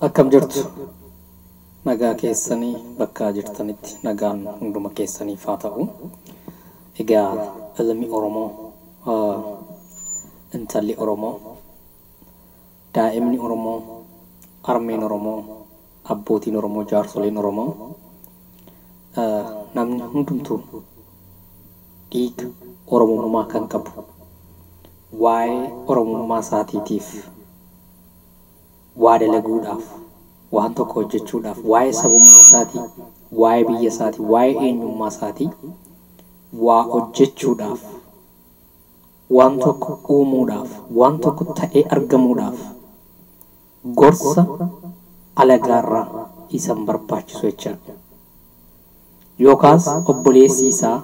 Akkam jirtu? Nagaa keessanii bakka jirtanitti nagaan hunduma keessaniif haa ta'u. Egaa ilmi Oromoo, intalli Oromoo, daa'imni Oromoo, harmeen Oromoo, abbootiin Oromoo, jaarsoliin Oromoo, namni hundumtuu dhiiga Oromummaa kan qabu waa'ee Oromummaa isaatiitiif waa dalaguudhaaf, waan tokko hojjechuudhaaf, waa'ee sabummaa isaatii, waa'ee biyya isaatii, waa'ee eenyummaa isaatii waa hojjechuudhaaf, waan tokko uumuudhaaf, waan tokko ta'ee argamuudhaaf gorsa alagaarraa isa hin barbaachisu jechaadha. Yookaas obboleessi isaa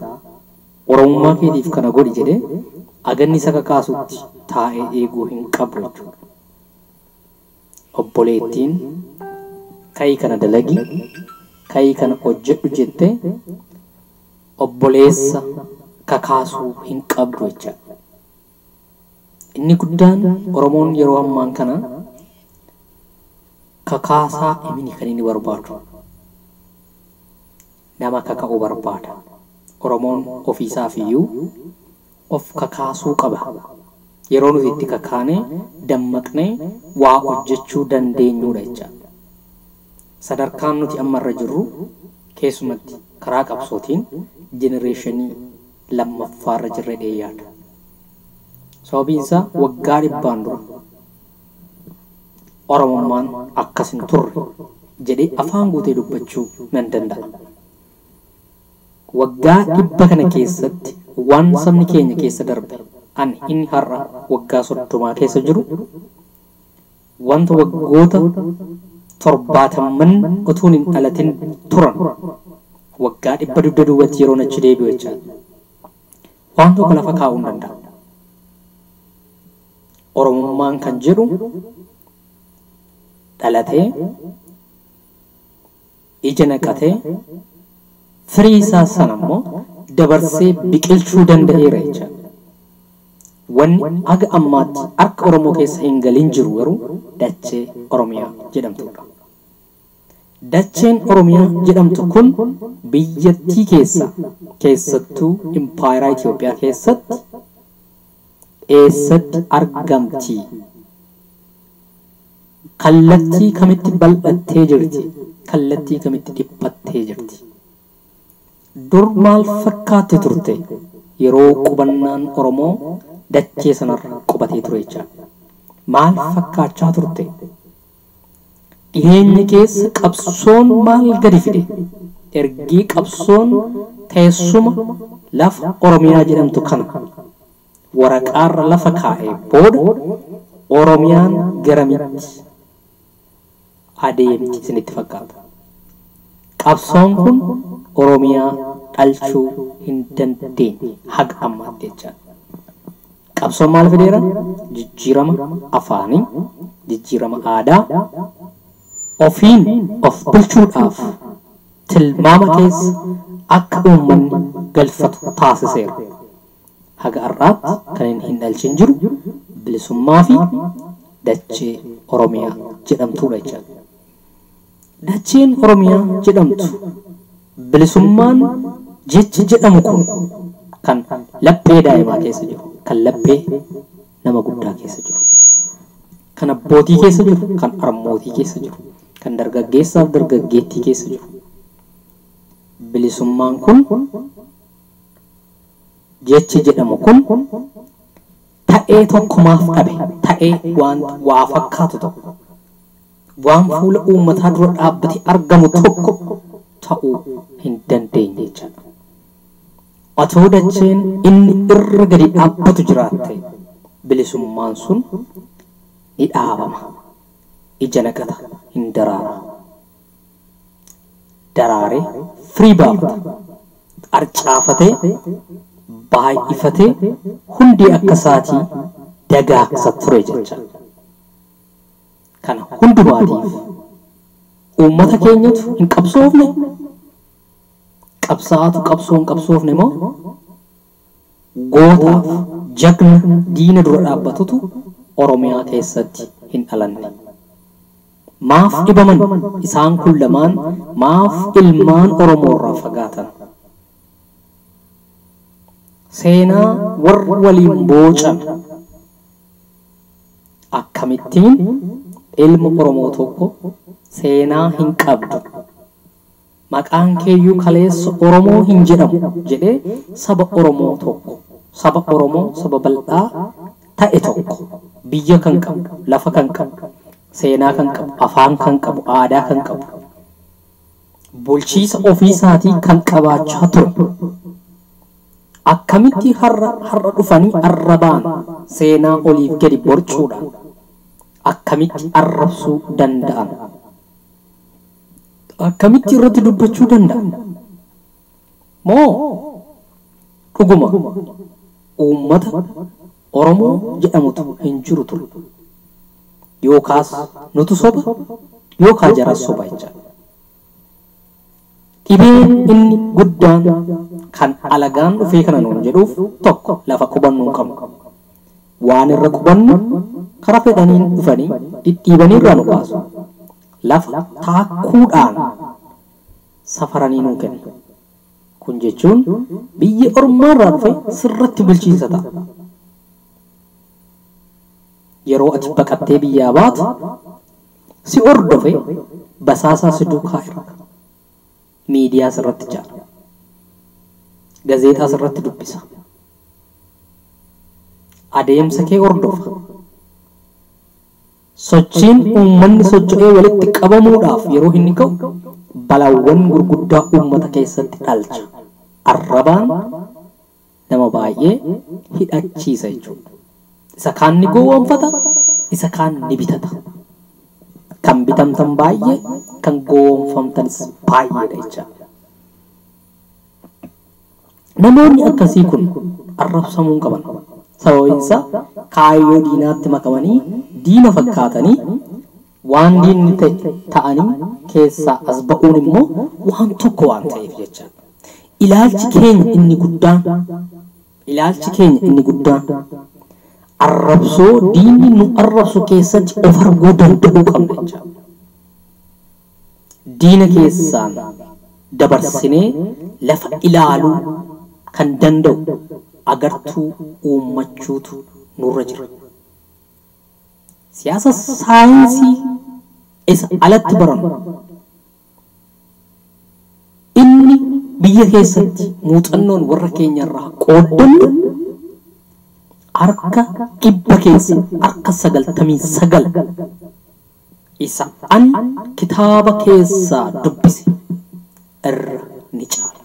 Oromummaa keetiif kana godhi jedhee aganni isa kakaasutti taa'ee eeguu hin qabu jechuudha. Obboleettiin ka'ii kana dalagi, ka'ii kana hojjedhu jettee obboleessa kakaasuu hin qabdu jechaadha. Inni guddaan Oromoon yeroo ammaan kana kakaasaa himini kan inni barbaadu. Nama kaka'uu barbaada. Oromoon ofiisaaf iyyuu of kakaasuu qaba. Yeroo nuti itti kakaanee dammaqnee waa hojjechuu dandeenyudha jechaadha. Sadarkaan nuti amma irra jirru keessumatti karaa qabsootiin jenereeshinii lammaffaarra jirra jedhee yaada. Sababiin isaa waggaa 100 dura Oromummaan akkas hin turre jedhee afaan guutee dubbachuu nan danda'a. Waggaa 100 kana keessatti waan sabni keenya keessa darbe ani inni har'a waggaa 30 keessa jiru wanta waggoota 70 utuun hin dhalatin turan waggaa 100 dugda duubatti yeroo achi deebi'u jechaadha. Waan tokko lafa kaa'uu hin danda'u. Oromummaan kan jedhu dhalatee ija naqatee firii isaa sana immoo dabarsee biqilchuu danda'eera jechaadha. Wanni haga ammaatti harka Oromoo keessa hin galin jiru garuu dachee Oromiyaa jedhamtudha. Dacheen Oromiyaa jedhamtu kun biyyattii keessa keessattuu Impaayeraa Itoophiyaa keessatti eessatti argamti? Kallattii kamitti bal'attee jirti? Kallattii kamitti dhiphattee jirti? Dur maal fakkaatti turte yeroo qubannaan Oromoo dachee sanarra qubatee ture jechaadha. Maal fakkaachaa turte? Dhiyeenya keessa qabsoon maal gadi fide? Ergii qabsoon teessuma lafa Oromiyaa jedhamtu kana waraqaarra lafa kaa'ee booda Oromiyaan garamitti adeemti isinitti fakkaata? Qabsoon kun Oromiyaa dhalchuu hin dandeenye haga ammaatti jechaadha. Qabsoon maal fideera? Jijjiirama afaanii, jijjiirama aadaa, ofiin of bulchuudhaaf tilmaama keessa akka uummanni galfatu taasiseera. Haga har'aatti kan inni hin dhalchin jiru bilisummaa fi dachee Oromiyaa jedhamtudha jechaadha. Dacheen Oromiyaa jedhamtu bilisummaan jechi jedhamu kun kan laphee daa'imaa keessa jiru, kan laphee nama guddaa keessa jiru, kan abbootii keessa jiru, kan harmootii keessa jiru, kan dargaggeessaaf dargaggeettii keessa jiru. Bilisummaan kun jechi jedhamu kun ta'ee tokkumaaf dhabe, ta'ee waan waa fakkaatu tokko, waan fuula uummataa dura dhaabbatee argamu tokko ta'uu hin dandeenye jechaadha. Otoo dacheen inni irra gadi dhaabbatu jiraatte bilisummaan sun ni dhaabama. Ija naqata, hin daraara. Daraaree firii baafata. Arcaafatee baay'ifatee hundi akka isaatii dagaagsa ture jecha. Kana hundumaatiif uummata keenyatu hin qabsoofne? Qabsaa'atu qabsoo hin qabsoofne moo gootaaf jagna diina dura dhaabbatutu Oromiyaa keessatti hin dhalanne? Maaf dhibaman isaan kun lamaan maaf ilmaan Oromoo irraa fagaatan? Seenaa warra waliin boocan akkamittiin ilma Oromoo tokko seenaa hin qabdu, maqaan keeyyuu kaleessa Oromoo hin jedhamu jedhee saba Oromoo tokko, saba Oromoo saba bal'aa ta'e tokko, biyya kan qabu, lafa kan qabu, seenaa kan qabu, afaan kan qabu, aadaa kan qabu, bulchiisa ofiisaatii kan qabaachaa ture. Akkamitti har'a dhufanii arrabaan seenaa oliif gadi borcuudhaan akkamitti arrabsuu danda'an? Akkamitti irratti dubbachuu danda'an? Moo dhuguma uummata Oromoo jedhamutu hin jiru ture? Yookaas nutu soba yookaa jaras soba jechaadha. Dhibeen inni guddaan kan alagaan dhufee kana nuun jedhuuf tokko lafa qubannu hin qabnu. Waan irra qubannu karaa fedhaniin dhufanii dhidhiibanii irraa nu baasu. Lafa taakkuudhaan safaranii nuu kennu. Kun jechuun biyya ormaarraa dhufe sirratti bulchiinsa ta'a. Yeroo ati baqattee biyyaa baatu si hordofe basaasaa si duukaa erga. Miidiyaa sirratti ijaara. Gazeexaa sirratti dubbisa. Adeemsa kee hordofa. Sochiin uummanni socho'ee walitti qabamuudhaaf yeroo inni ka'u balaawwan gurguddaa uummata keessatti dhalcha. Arrabaan nama baay'ee hidhachiisa jechuudha. Isa kaan ni gowwoomfata, isa kaan ni bitata. Kan bitamtan baay'ee, kan gowwoomfamtanis baay'eedha jechaadha. Namoonni akkasii kun arrabsamuu hin qaban. Sababiin isaa kaayyoo diinaatti makamanii diina fakkaatanii waan diinni ta'e ta'anii keessaa as ba'uun immoo waan tokko waan ta'eef jechaadha. Ilaalchi keenya inni guddaan, ilaalchi keenya inni guddaan arrabsoo diinni nu arrabsu keessatti of arguu danda'uu qabna jechaadha. Diina keessaan dabarsinee lafa ilaaluu kan danda'u agartuu uummachuutu nurra jira. Siyaasa saayinsii isa alatti barannu inni biyya keessatti muuxannoon warra keenyarraa qooddannu harka 100 keessa harka 99 isa an kitaaba keessaa dubbise irra ni caala.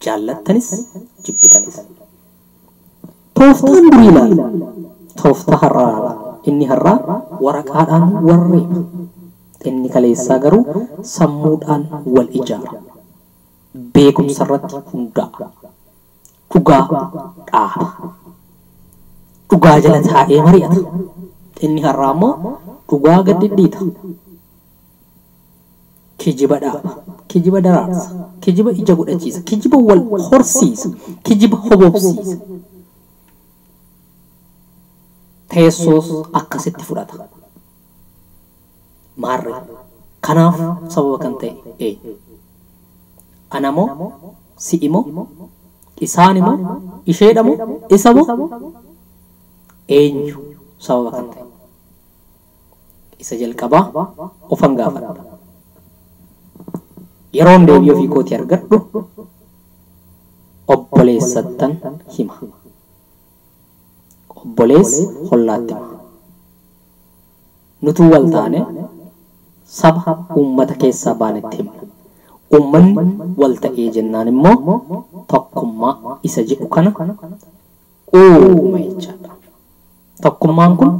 Jaallattanis jibbitanis. Tooftaan durii ilaala. Tooftaa har'aa ilaala. Inni har'aa waraqaadhaan warreeba. Inni kaleessaa garuu sammuudhaan wal ijaara. Beekumsa irratti hundaa'a. Dhugaa dhaaba. Dhugaa jala taa'ee mari'ata. Inni har'aa immoo dhugaa gad dhidhiita. Kijiba dhaaba. Kijiba daraarsa. Kijiba ija godhachiisa. Kijiba wal horsiisa. Kijiba hobobsiisa. Teessoos akkasitti fudhata. Maarree. Kanaaf sababa kan ta'e eenyu? Ana moo? Si'i moo? Isaan moo? Isheedha moo? Isa moo? Eenyu sababa kan ta'e? Isa jalqabaa ofan gaafadha. Yeroon deebii ofii kootii argadhu obboleessattan hima. Obboleessi hollaatti hima. Nutuu wal taane saba uummata keessaa baanetti himna. Uummanni wal ta'ee jennaan immoo tokkummaa isa jedhu kana uuma jechaadha. Tokkummaan kun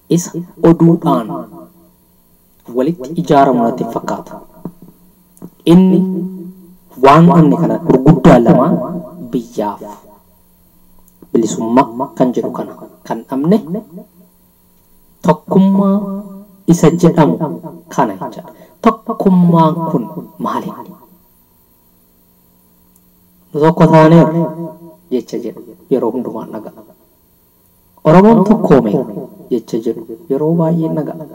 isa oduudhaan walitti ijaaramu natti fakkaata. Inni waan dhabne kana gurguddaa lamaan biyyaaf bilisummaa kan jedhu kana kan dhabne tokkummaa isa jedhamu kana jechaadha. Tokkummaan kun maali? Nu tokko taaneerra jecha jedhu yeroo hundumaa dhaga'a. Oromoon tokkoomeera jecha jedhu yeroo baay'ee dhaga'a.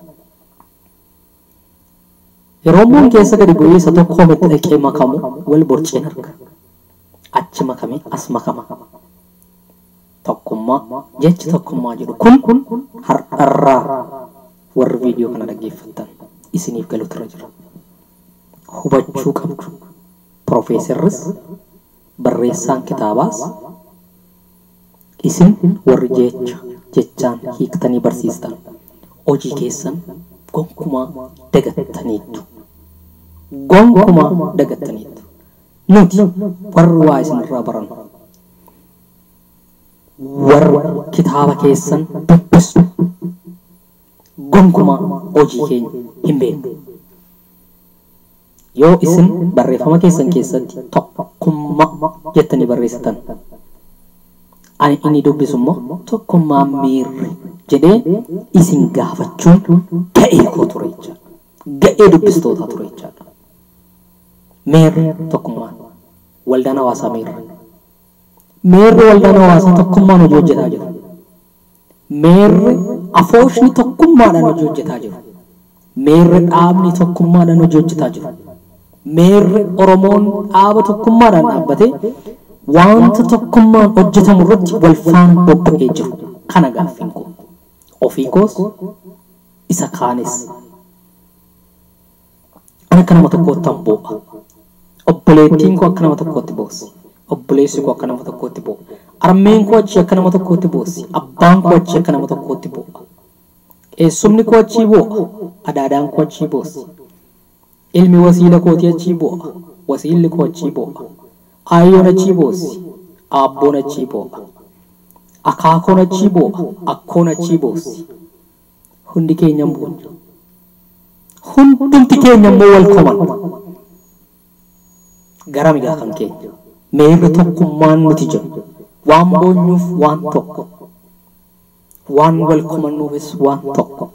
Yeroo muun keessa gadi bu'ee isa tokkoometti dhaqee makamu wal borceen arga. Achi makame as makama. Tokkummaa jechi tokkummaa jedhu kun har'arraa warri viidiyoo kana dhaggeeffattan isiniif galuutu irra jira. Hubachuu qabdu. Profeesarris barreessaan kitaabaas isin warri jecha jechaan hiiktanii barsiistan hojii keessan gonkumaa dagattaniittu. Gonkumaa dagattaniittu. Nuti warri waa isinirraa barannu warri kitaaba keessan dubbisnu gonkumaa hojii keenya hin beeknu. Yoo isin barreeffama keessan keessatti tokkummaa jettanii barreessitan ani inni dubbisu immoo tokkummaa miirri jedhee isin gaafachuun ga'ee koo ture jechaadha. Ga'ee dubbistootaa ture jechaadha. Meerri tokkummaan waldaan hawaasaa meerri. Meerri waldaan hawaasaa tokkummaan hojii hojjetaa jiru. Meerri afooshni tokkummaadhaan hojii hojjetaa jiru. Meerri dhaabni tokkummaadhaan hojii hojjetaa jiru. Meerri Oromoon dhaaba tokkummaadhaan dhaabbatee wanta tokkummaan hojjetamu irratti wal faana bobba'ee jiru. Kana gaaffiin koo. Ofii koos isa kaanis. Ani akka nama tokkootti an boo'a. Obboleettiin koo akka nama tokkootti boossi. Obboleessi koo akka nama tokkootti boo'a. Harmeen koo achii akka nama tokkootti boossi. Abbaan koo achii akka nama tokkootti boo'a. Eessumni koo achii boo'a. Adaadaan koo achii boossi. Ilmi wasiila kootii achii boo'a. Wasiilli koo achii boo'a. Aayyoon achii boossi. Aabboon achii boo'a. Akaakoon achii boo'a. Akkoon achii boossi. Hundi keenya boonya. Hundumti keenya immoo wal koman. Gara migaa kan keenya. Meerri tokkummaan nuti jennu. Waan boonyuuf waan tokko. Waan wal komannuufis waan tokko.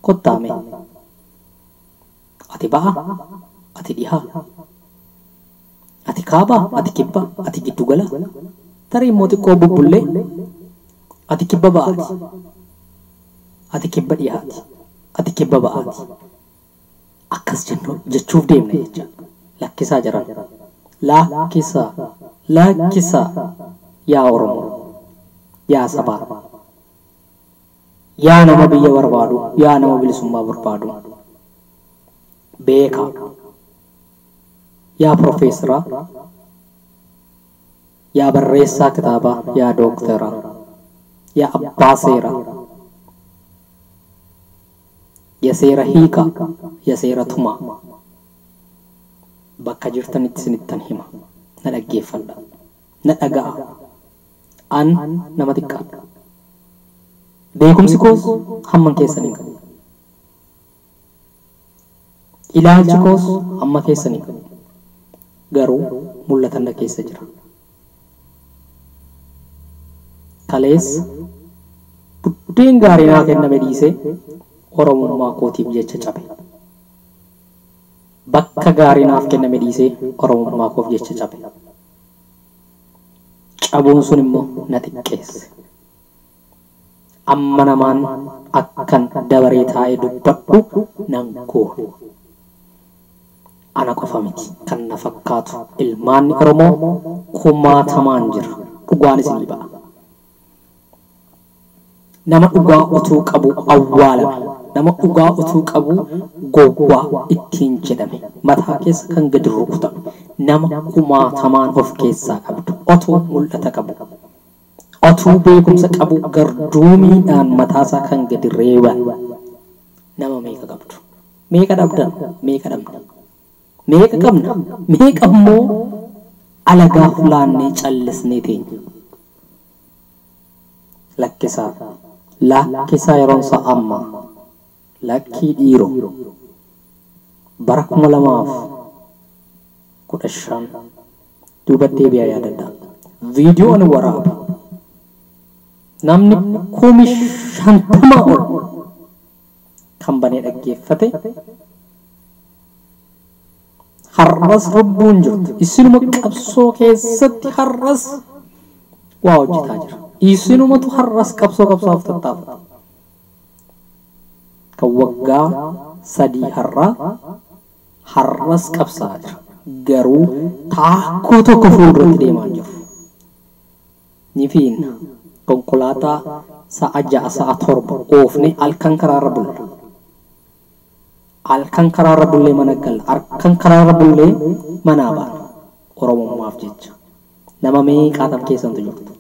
Kottaame. Ati ba'a, ati dhihaa, ati kaabaa, ati kibbaa, ati giddugala. Tarii immoo xiqqoo bubbullee ati kibba ba'aati, ati kibba dhihaati, ati kibba ba'aati. Akkas jennu jechuuf deemna jecha. Lakkisaa jiran. Lakkisaa, lakkisaa yaa Oromoo, yaa sabaa, yaa nama biyya barbaadu, yaa nama bilisummaa barbaadu. Beekaa, yaa profeesaraa, yaa barreessaa kitaabaa, yaa dooktaraa, yaa abbaa seeraa, yaa seera hiikaa, yaa seera tumaa. Bakka jirtanitti isinittan hima. Na dhaggeeffadha. Na dhaga'a. An nama xiqqaadha. Beekumsi koos hamman keessan hin qabu. Ilaalchi koos hamma keessan hin qabu. Garuu mul'atan na keessa jira. Kaleessa buddeen gaarii naa kenname dhiisee Oromummaa kootiif jecha cabe. Bakka gaarii naaf kenname dhiisee Oromummaa koof jecha cabe. Cabuun sun immoo na xiqqeesse. Amma namaan akkan dabaree taa'ee dubbadhu nan goone. Ana qofa miti kan na fakkaatu ilmaanni Oromoo kumaatamaan jira. Dhugaan isinii ba'a. Nama dhugaa utuu qabu awwaalame. Nama dhugaa utuu qabu gowwaa ittiin jedhame. Mataa keessa kan gadi rukutame. Nama kumaatamaan of keessaa qabdu. Otoo mul'ata qabu. Otuu beekumsa qabu garduumiidhaan mataasaa kan gadi reeban. Nama meeqa qabdu? Meeqa dhabdan? Meeqa dhabna? Meeqa qabna? Meeqa immoo alagaaf laannee callisnee teenya? Lakkisaa. Lakkisaa yeroon isaa amma. Lakkii dhiiroo. Bara 2015 duuba deebi'aa yaadadha. Viidiyoo ani waraabe. Namni 50,000 ol kan banee dhaggeeffate har'as lubbuun jirtu. Isinuma qabsoo keessatti har'as waa hojjetaa jira. Isinumatu har'as qabsoo qabsaaf tattaafata. Kan waggaa 3 har'aa Har'as qabsaa'aa jira. Garuu taakkuu tokko fuulduratti deemaa hin jiru. Ni fiinna. Konkolaataa sa'a 6 sa'a 7 oofne halkan karaarra bulla. Halkan karaarra bullee mana galla. Halkan karaarra bullee manaa baana. Oromummaaf jecha. Nama meeqaatam keessantu jirtu.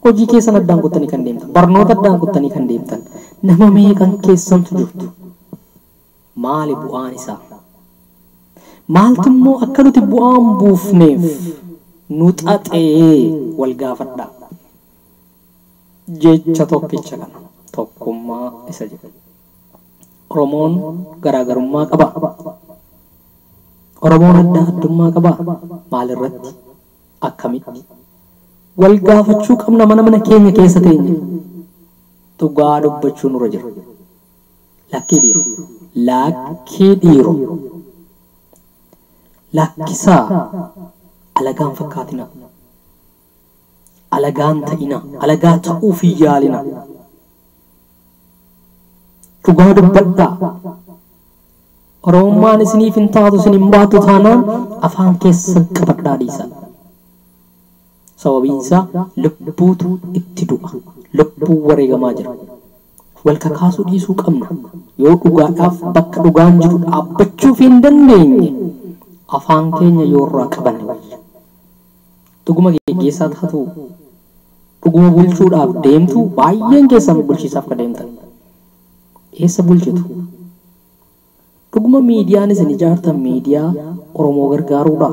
Hojii keessan addaan kuttanii kan deemtan. Barnoota addaan kuttanii kan deemtan. Nama meeqan keessantu jirtu. Maali bu'aan isaa? Maaltu immoo akka nuti bu'aan buufneef nu xaxee wal gaafadhaa. Jecha tokkicha kana tokkummaa isa jedhu. Oromoon garaagarummaa qaba. Oromoon adda addummaa qaba. Maalirratti? Akkamitti? Wal gaafachuu qabna mana mana keenya keessa teenye. Dhugaa dubbachuu nurra jira. Lakkii dhiiru. Lakkii dhiiru. Lakkisaa alagaan fakkaatina. Alagaan ta'ina. Alagaa ta'uuf hin yaalina. Dhugaa dubbadhaa. Oromummaan isiniif hin taatu isin hin baatu taanaan afaan keessan qabadhaa dhiisaa. Sababiin isaa lubbuutu itti du'a. Lubbuun wareegamaa jira. Wal kakaasuu dhiisuu qabna. Yoo dhugaadhaaf bakka dhugaan jiru dhaabbachuuf hin dandeenye afaan keenya yoo irraa qabanne wayya. Dhuguma geggeessaa taatu dhuguma bulchuudhaaf deemtu baay'een keessan bulchiisaaf ka deemtan. Eessa bulchitu? Dhuguma miidiyaan isin ijaartan miidiyaa Oromoo gargaaruudha.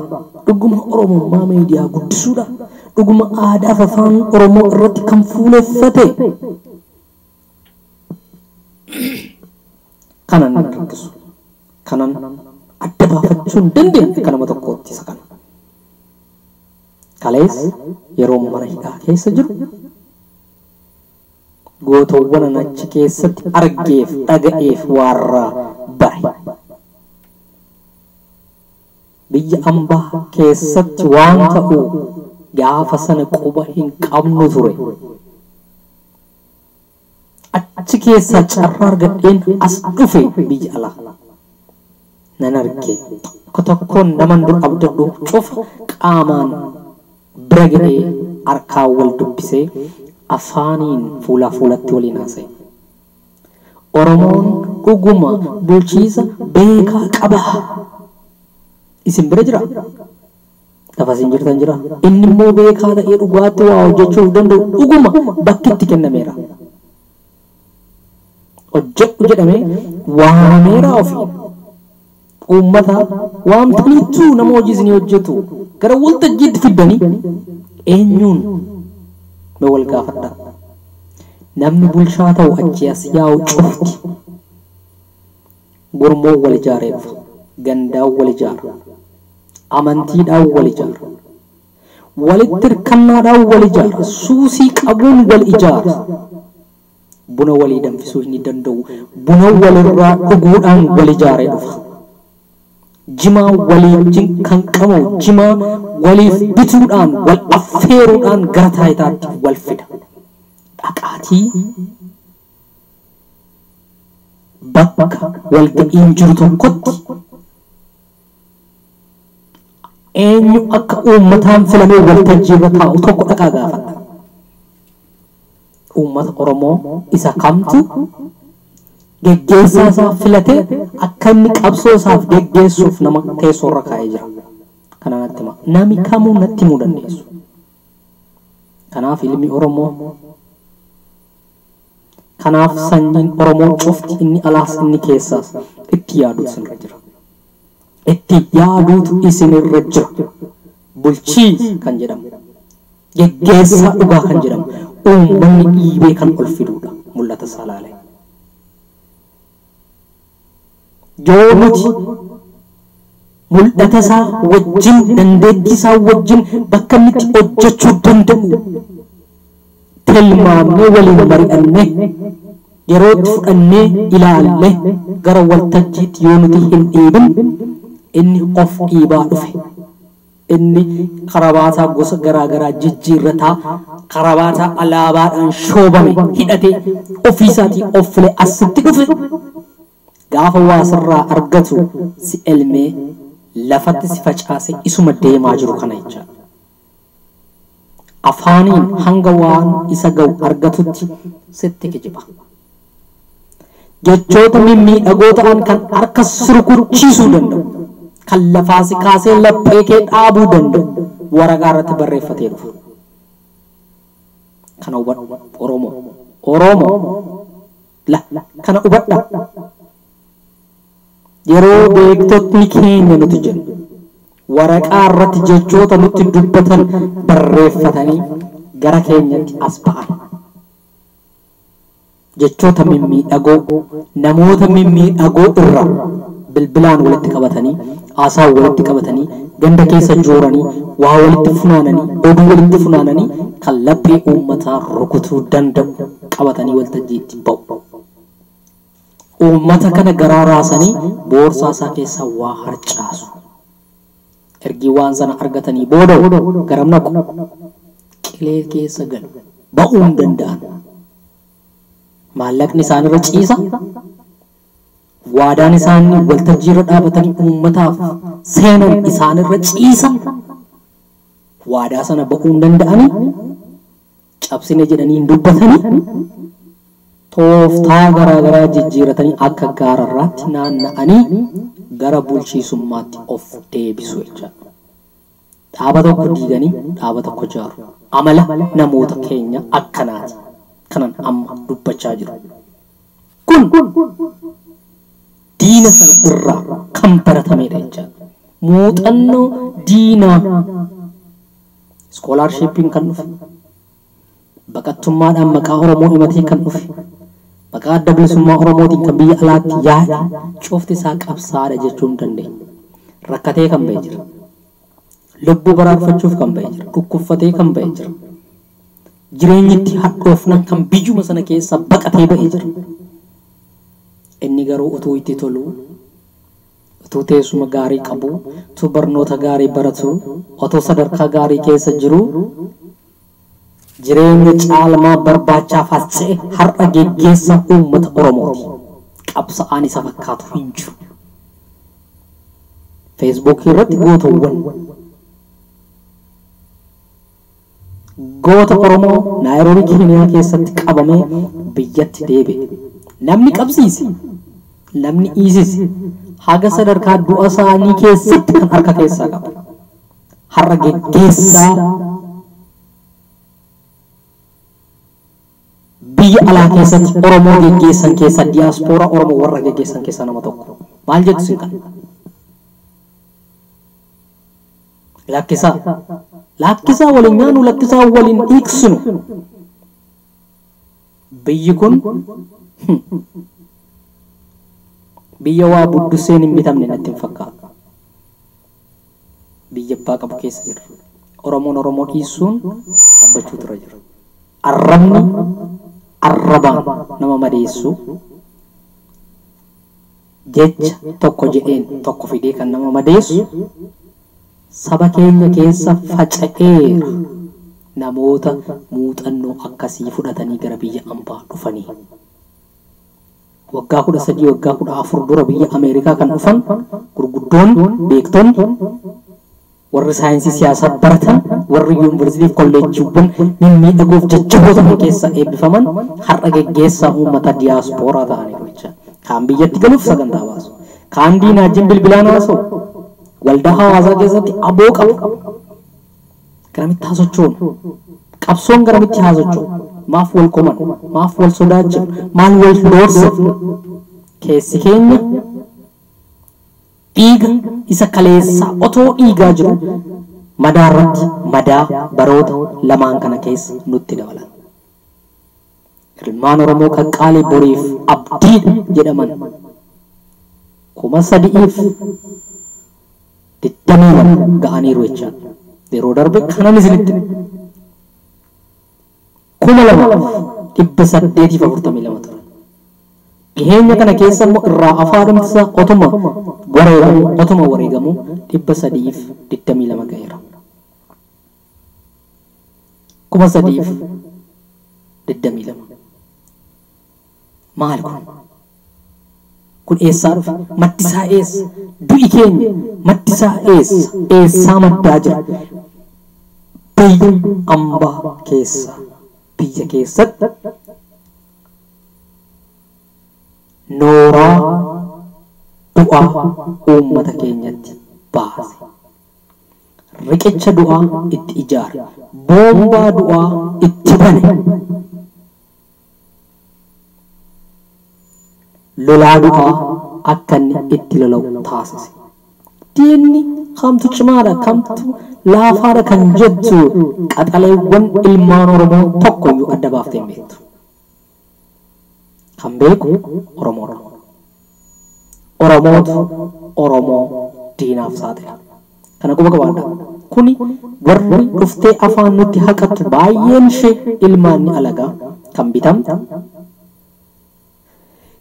Dhuguma Oromummaa miidiyaa guddisuudha. Dhuguma aadaa fi afaan Oromoo irratti kan fuuleffate. Kanan nan rakkisu. Kanan adda baafachuu hin dandeenye akka nama tokkootti isa kana. Kalees yeroo mana hidhaa keessa jiru gootowwan an achi keessatti argeef dhaga'eef waarraa bare. Biyya ambaa keessatti waan ta'u gaafa sana quba hin qabnu ture. Achi keessaa carraa argadheen as dhufe biyya alaa. Nan arge tokko tokkoon naman dur abdadhu cufa qaamaan bira ga'ee harkaan wal dubbisee afaaniin fuulaa fuulatti waliin haasa'e. Oromoon dhuguma bulchiisa beekaa qaba. Isin bira jira? Lafa isin jirtan jira. Inni immoo beekaa ta'ee dhugaatti waa hojjechuuf danda'u dhuguma bakki itti kennameera. Hojjedhu jedhamee waamameera ofii. Uummata waamtaniitu nama hojii isinii hojjetu gara waltajjiitti fiddanii eenyuun mee wal gaafadhaa. Namni bulchaa ta'u achi as yaa'u cufti. Gurmuun wal ijaaree dhufa. Gandaan wal ijaara. Amantiidhaan wal ijaara. Walitti hirkannaadhaan wal ijaara. Suusii qabuun wal ijaara. Buna walii danfisuu hin danda'u. Buna walirraa dhuguudhaan wal ijaaree dhufa. Jimaa walii wajjin kan qabu jimaa waliif bituudhaan wal affeeruudhaan gara taayitaatti wal fida. Dhaqaatii bakka walga'iin jiru tokkotti eenyu akka uummataan filamee waltajjii irra taa'u tokko dhaqaa gaafadha. Uummata Oromoo isa kamtu geggeessaa isaa filatee akka inni qabsoo isaaf geggeessuuf nama teessoo irra kaa'ee jira. Kana natti hima. Nami kamuu natti himuu dandeessu. Kanaaf ilmi Oromoo, kanaaf sanyiin Oromoo cufti inni alaas inni keessaas itti yaaduutu isinirra jira. Itti yaaduutu isinirra jira. Bulchii kan jedhamu, geggeessaa dhugaa kan jedhamu, uummanni dhiibee kan ol fiduudha mul'ata isaa ilaalee. Yoo nuti mul'ata isaa wajjin dandeettii isaa wajjin bakka inni itti hojjechuu danda'u tilmaamnee waliin mari'annee yeroo itti fudhannee ilaalle gara waltajjiitti yoo nuti hin dhiibin inni of dhiibaa dhufe. Inni karabaataa gosa garaa garaa jijjiirrataa karabaataa alaabaadhaan shoobame hidhatee ofiisaatii of filee asitti dhufe. Gaafa waa sirraa argatu si elmee Lafatti si facaase isuma deemaa jiru kana jechaadha. Afaaniin hanga waan isa ga'u argatutti sitti kijiba. Jechoota mimmiidhagoo ta'an kan harka surkurchiisuu danda'u, kan lafaa si kaasee laphee kee dhaabuu danda'u waraqaa irratti barreeffatee dhufa. Kana hubadhu Oromoo. Oromoo la kana hubadha. Yeroo beektotni keenya nuti jennu waraqaa irratti jechoota nutti dubbatan barreeffatanii gara keenyatti as ba'an. Jechoota mimmiidhagoo namoota mimmiidhagoo irraa bilbilaan walitti qabatanii, haasaa walitti qabatanii, ganda keessa jooranii, waa walitti funaananii, oduu walitti funaananii kan laphee uummataa rukutuu danda'u qabatanii waltajjiitti ba'u. Uummata kana garaa raasanii boorsaa isaa keessaa waa harcaasu. Ergi waan sana argatanii booda garam naqu? Qilee keessa galu. Ba'uu hin danda'an. Maallaqni isaanirra ciisa. Waadaan isaanii waltajjii irra dhaabatanii uummataaf seenan isaanirra ciisa. Waadaa sana ba'uu hin danda'anii, cabsine jedhanii hin dubbatanii, tooftaa garaa garaa jijjiiratanii akka gaararraatti naanna'anii gara bulchiisummaatti of deebisu jechaadha. Dhaaba tokko diiganii dhaaba tokko ijaaru. Amala namoota keenya akkanaati. Kanan amma dubbachaa jiru. Kun diina sana irraa kan baratamedha jechaadha. Muuxannoo diinaa iskoolaarshiippiin kan dhufe, baqattummaadhaan maqaa Oromoo himatee kan dhufe, maqaa adda bilisummaa Oromootiin kan biyya alaatti yaa'e cufti isaa qabsaadha jechuu hin dandeenya. Rakkatee kan ba'e jira. Lubbuu baraarfachuuf kan ba'e jira. Dhukkubfatee kan ba'e jira. Jireenyitti hadhoofnan kan biyyuma sana keessa baqatee ba'e jira. Inni garuu utuu itti toluu, utuu teessuma gaarii qabu, utuu barnoota gaarii baratu, otoo sadarkaa gaarii keessa jiru, jireenya caalmaa barbaachaaf as ce'e har'a geggeessa uummata Oromooti. Qabsa'aan isa fakkaatu hin jiru. Feesbuukii irratti gootawwan goota Oromoo Naayiroobii Keeniyaa keessatti qabamee biyyatti deebi'e. Namni qabsiise, namni dhiisise, haga sadarkaa du'a isaanii keessatti kan harka keessaa qabu. Har'a geggeessaa biyya alaa keessatti Oromoo geggeessan keessaa, diyaaspooraa Oromoo warra geggeessan keessaa nama tokko. Maal jettu isin kana? Lakkisaa. Lakkisaa waliin nyaannu, lakkisaa waliin dhiiksinu. Biyyi kun biyya waa budduseen hin bitamne natti hin fakkaatu. Biyya abbaa qabu keessa jirra. Oromoon Oromoo dhiisuun dhaabbachuutu irra jira. Arrabni arrabaan nama madeessu, jecha tokko jedheen tokko fidee kan nama madeessu saba keenya keessa faca'eera. Namoota muuxannoo akkasii fudhatanii gara biyya ambaa dhufanii. Waggaa 13, waggaa 14 dura biyya Ameerikaa kan dhufan gurguddoon, beektonni, warri saayinsii siyaasaa baratan, warri yuunivarsiitii fi kolleejjiiwwan mimmiidhagoof jajjaboo ta'an keessa eebbifaman har'a geggeessaa uummata diyaaspooraa ta'aniiru jecha. Kaan biyyatti galuuf sagantaa baasu. Kaan diinaa wajjin bilbilaan haasa'u. Waldaa hawaasaa keessatti aboo qabu. Garamitti haa sochoonu? Qabsoon garamitti haa socho'u? Maaf wal koman? Maaf wal sodaachifna? Maal wal doorsifna? Keessi keenya dhiiga isa kaleessaa otoo dhiigaa jiru madaa irratti madaa baroota lamaan kana keessa nutti dabalan. Ilmaan Oromoo qaqqaalii boriif abdiidha jedhaman 3022 ga'aniiru jechaadha. Yeroo darbe kanan isinitti 2842 turan. Dhiheenya kana keessa immoo irraa afaadhumti isaa otuma wareegamuu otuma wareegamuu 322 ga'eera. 3022. Maal kun? Kun eessaa dhufe? Maddi isaa eessa? Du'i keenya maddi isaa eessa? Eessaa maddaa jira? Biyya ambaa keessa, biyya keessatti nooraa du'aa uummata keenyatti baase. Riqicha du'aa itti ijaare. Boombaa du'aa itti bane. Lolaa du'aa akka inni itti lola'u taasise. Diinni kamtu cimaadha, kamtu laafaadha kan jettu qaxaleewwan ilmaan Oromoo tokkoyyuu adda baaftee hin beektu. Kan beeku Oromoodha. Oromootu Oromoo diinaaf saaxila. Kana quba qabaadha. Kuni warri dhuftee afaan nutti haqattu baay'een ishee ilmaanni alagaa kan bitamte,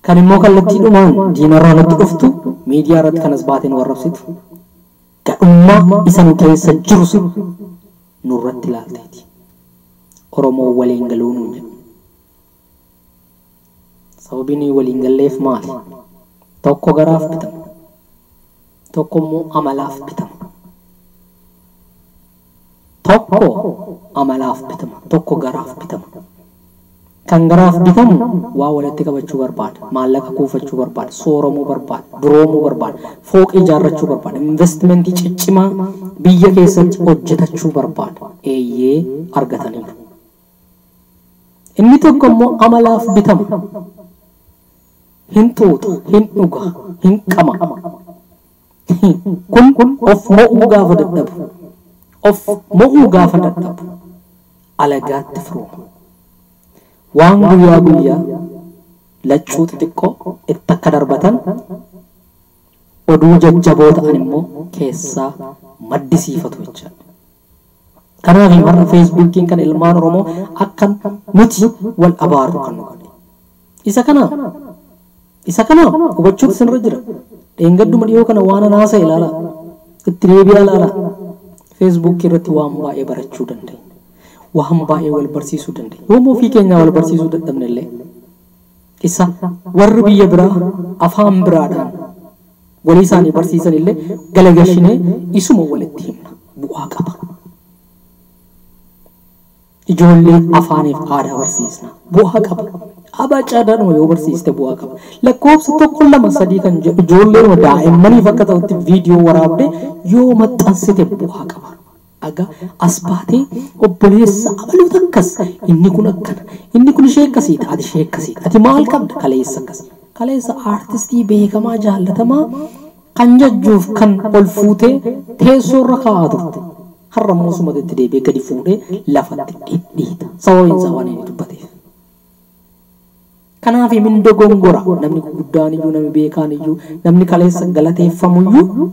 kan immoo kallattiidhumaan diinarraa nutti dhuftu miidiyaa irratti kanas baateen warrabsitu gadhummaa isa nu keessa jiru sun nurratti ilaalteeti. Oromoo waliin galuu nuun jedhu. Sababiin nuyi waliin galleef maali? Tokko garaaf bitama. Tokko immoo amalaaf bitama. Tokko amalaaf bitama. Tokko garaaf bitama. Kan garaaf bitamu waa walitti qabachuu barbaada. Maallaqa kuufachuu barbaada. Sooromuu barbaada. Duroomuu barbaada. Fooqii ijaarrachuu barbaada. Investimentii ciccimaa biyya keessatti hojjetachuu barbaada. Eeyyee argataniiru. Inni tokko immoo amalaaf bitama. Hin xuuxa, hin dhuga, hin qama. Kun of mo'uu gaafa dadhabu. Of mo'uu gaafa dadhabu. Alagaatti firooma. Waan guyyaa guyyaa lachuu xixiqqoo itti akka darbatan oduu jajjaboo ta'an immoo keessaa maddisiifatu jechaadha. Kanaaf har'a Feesbuukiin kan ilmaan Oromoo akka nuti wal abaarru kan nu godhe. Isa kana hubachuutu isinirra jira. Dheengadduma dhiyoo kana waan anaasa ilaala. Itti deebi'aa ilaala. Feesbuukii irratti waan baay'ee barachuu dandeenya. Waan baay'ee wal barsiisuu dandeenya. Yooma ofii keenyaa wal barsiisuu dadhabne illee isa warri biyya biraa afaan biraadhaan walii isaanii barsiisan illee galagashinee isuma walitti himna. Bu'aa qaba. Ijoollee afaaniif aadaa barsiisna. Bu'aa qaba. Abacaadhaanuma yoo barsiiste bu'aa qaba. Lakkoofsa 1 2 3 kan jedhu ijoollee daa'immaniif akka ta'utti viidiyoo waraabdee yoo maxxansite bu'aa qaba. Aga as baatee obboleessa abaluuta akkas, inni kun akkana, inni kun ishee akkasiidha, ati ishee akkasiidha, ati maal qabda, kaleessa akkas. Kaleessa aartistii beekamaa jaallatamaa kan jajjuuf kan ol fuutee teessoo irra kaa'aa turte. Har'a immoo sumatti itti deebi'ee gadi fuudhee lafatti dhidhiita. Sababiin isaa waan inni dubbateef. Kanaaf min dogongora namni guddaan iyyuu, namni beekaan iyyuu, namni kaleessa galateeffamu iyyuu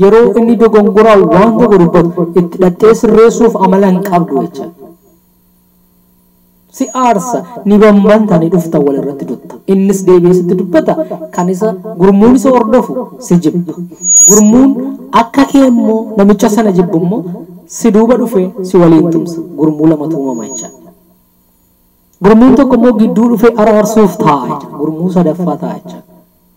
yeroo inni dogongoraa waan tokko dubbatu itti dhattee sirreessuuf amala hin qabdu jecha. Si aarsa, ni bambanta, ni dhufta, wal irratti dutta. Innis deebi'ee sitti dubbata, kan isa gurmuun isa hordofu si jibba. Gurmuun akka kee immoo namicha sana jibbu immoo si duuba dhufee si waliin tumsa. Gurmuu lamatu uumama jecha. Gurmuun tokko immoo gidduu dhufee araarsuuf taa'a jecha. Gurmuu sadaffaa taa'a jecha.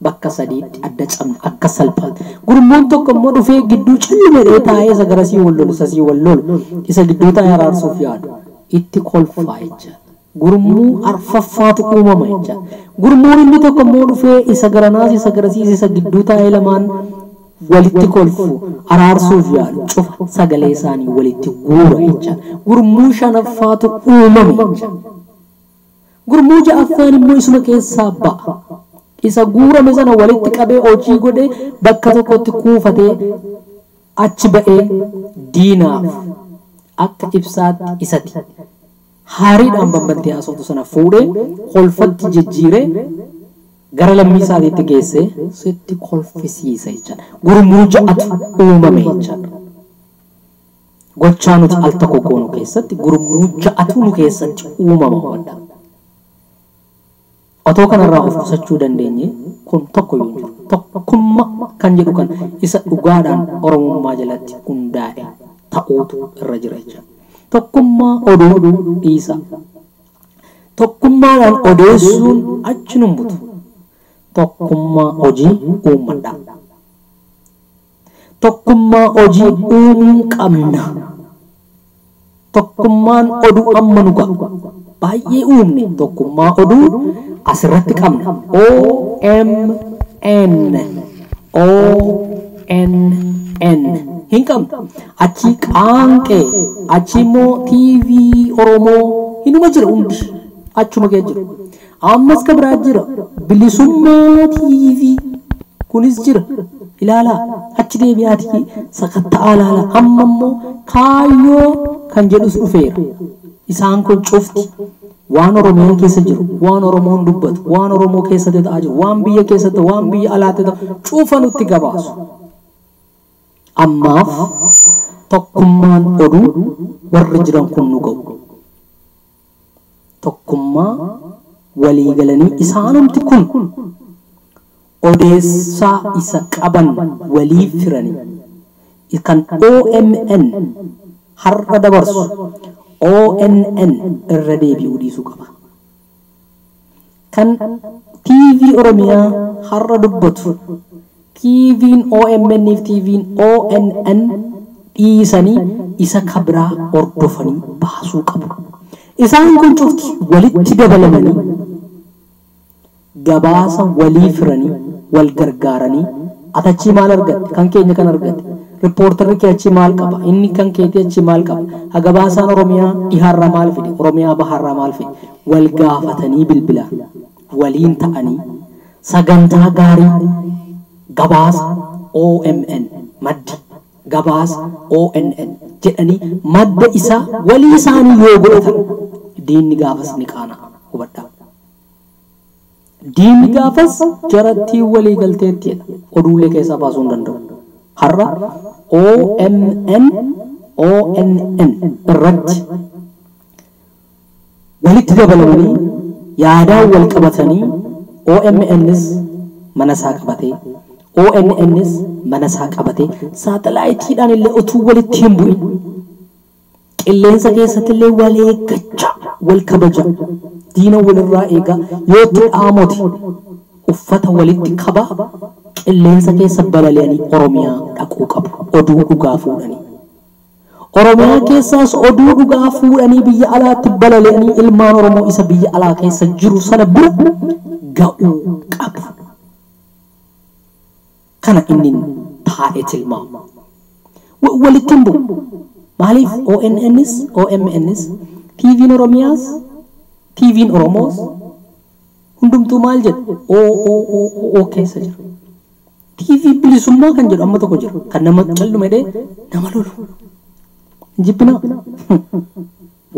Bakka sadiitti adda cabna akka salphaatti. Gurmuun tokko immoo dhufee gidduu callume taa'ee isa garasii wal lolu, isa sii wal lolu, isa gidduu taa'ee araarsuuf yaadu itti kolfaa jecha. Gurmuu arfaffaatu uumama jecha. Gurmuun inni tokko immoo dhufee isa garanaas isa garasiis isa gidduu taa'ee lamaan walitti kolfu araarsuuf yaalu cufa sagalee isaanii walitti guura jecha. Gurmuu shanaffaatu uumame jecha. Gurmuu ja'affaan immoo isuma keessaa ba'a. Isa guurame sana walitti qabee hojii godhee bakka tokkotti kuufatee achi ba'ee diinaaf akka ibsaatti isati. Haariidhaan bambantee haasoftu sana fuudhee kolfatti jijjiiree gara lammii isaatiitti geessee sitti kolfisiisa jechaadha. Gurmuu ja'atu uumame jechaadha. Gochaa nuti al tokko goonu keessatti gurmuu ja'atu nu keessatti uumama hubadha. Otoo kanarraa of qusachuu dandeenye kun tokko iyyuu hin jiru. Tokkummaa kan jedhu kan isa dhugaadhaan Oromummaa jalatti hundaa'e ta'uutu irra jira jechuudha. Tokkummaa oduu dhiisa. Tokkummaadhaan odeessuun achi nun butu. Tokkummaa hojii uummadha. Tokkummaa hojii uumuu qabna. Tokkummaan oduu amma nu ga'a. Baay'ee uumne tokkummaa oduu asirratti qabna. OMN ONN hin qabnu. Achi qaanqee, achi immoo TV Oromoo hinuma jira, hundi achuma kee jira. Ammas ka biraa jira, Bilisummaa TV kunis jira. Ilaalaa, achi deebi'aatii sakatta'aa ilaalaa. Amma immoo kaayyoo kan jedhus dhufeera. Isaan kun cufti waan Oromiyaa keessa jiru, waan Oromoon dubbatu, waan Oromoo keessatti ta'aa jiru, waan biyya keessatti, waan biyya alaatti ta'u cufa nutti gabaasu. Ammaaf tokkummaan oduu warri jiran kun nu ga'u. Tokkummaa walii galanii isaanumti kun odeessaa isa qaban walii firanii kan OMN har'a dabarsu ONN irra deebi'uu dhiisuu qaba. Kan TV Oromiyaa har'a dubbatu TV'n OMN fi TV'n ONN dhiisanii isa kabraa hordofanii baasuu qabu. Isaan kun cufti walitti dabalamanii gabaasa walii firanii wal gargaaranii, atachii maal argatte, kan keenya kan argatte, riippoortarri kee achi maal qaba, inni kan keetii achi maal qaba, gabaasaan Oromiyaa dhihaarraa maal fide, Oromiyaa bahaarraa maal fide, wal gaafatanii bilbilaan waliin ta'anii sagantaa gaarii gabaasa OMN maddi gabaasa ONN jedhanii madda isaa walii isaanii yoo godhatan diinni gaafas ni qaana'a. Hubadhaa. Diinni gaafas jarattii walii galteettidha. Oduulee keessaa baasuu hin danda'u. Har'a OMN ONN irratti walitti dabalamanii yaadaan wal qabatanii OMNs mana isaa qabatee ONNs mana isaa qabatee saatalaayitiidhaan illee utuu walitti hin bu'in qilleensa keessatti illee wal eeggachaa, wal kabaja, diina walirraa eegaa, yoo itti dhaamote uffata walitti qabaa qilleensa keessa balali'anii Oromiyaa dhaquu qabu oduu dhugaa fuudhanii. Oromiyaa keessaas oduu dhugaa fuudhanii biyya alaatti balali'anii ilmaan Oromoo isa biyya alaa keessa jiru sana bira ga'uu qabu. Kana inni taa'ee tilmaama. Walitti hin bu'u. Maaliif ONNs, OMNs, TV'n Oromiyaas, TV'n Oromoos hundumtuu maal jedhu O O O O O keessa jira. TV bilisummaa kan jedhu amma tokko jira. Kan nama calluma jedhee nama lolu. Jibbinaa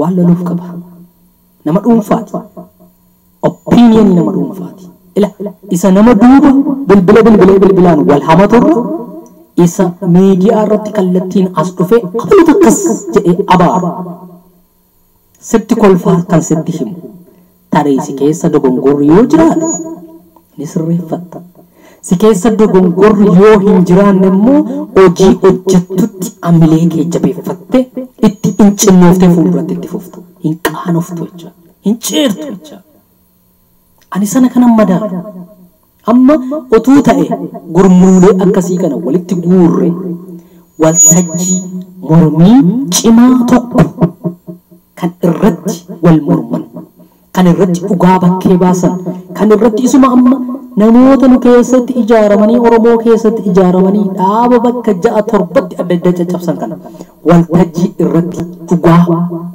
waan loluuf qaba. Nama dhuunfaati. Opinion nama dhuunfaati. Ila isa nama duuba bilbila bilbilee bilbilaan wal hamaturra isa miidiyaa irratti kallattiin as dhufee abalutu akkas jedhee abaaru. Sitti kolfaa kan sitti himu. Tarii si keessa dogongorri yoo jiraate ni sirreeffatta. Si keessa dogongorri yoo hin jiraanne immoo hojii hojjettutti amilee kee jabeeffattee itti hin cinnooftee fuulduratti itti fufta. Hin qaanoftu jechuudha. Hin ceertu jechuudha. Ani sana kanan madaalu. Amma utuu ta'e gurmuulee akkasii kana walitti guurre waltajjii mormii cimaa tokko kan irratti wal morman, kan irratti dhugaa bakkee baasan, kan irratti isuma amma namoota nu keessatti ijaaramanii Oromoo keessatti ijaaramanii dhaaba bakka 6 7tti adda adda caccabsan kana waltajjii irratti dhugaa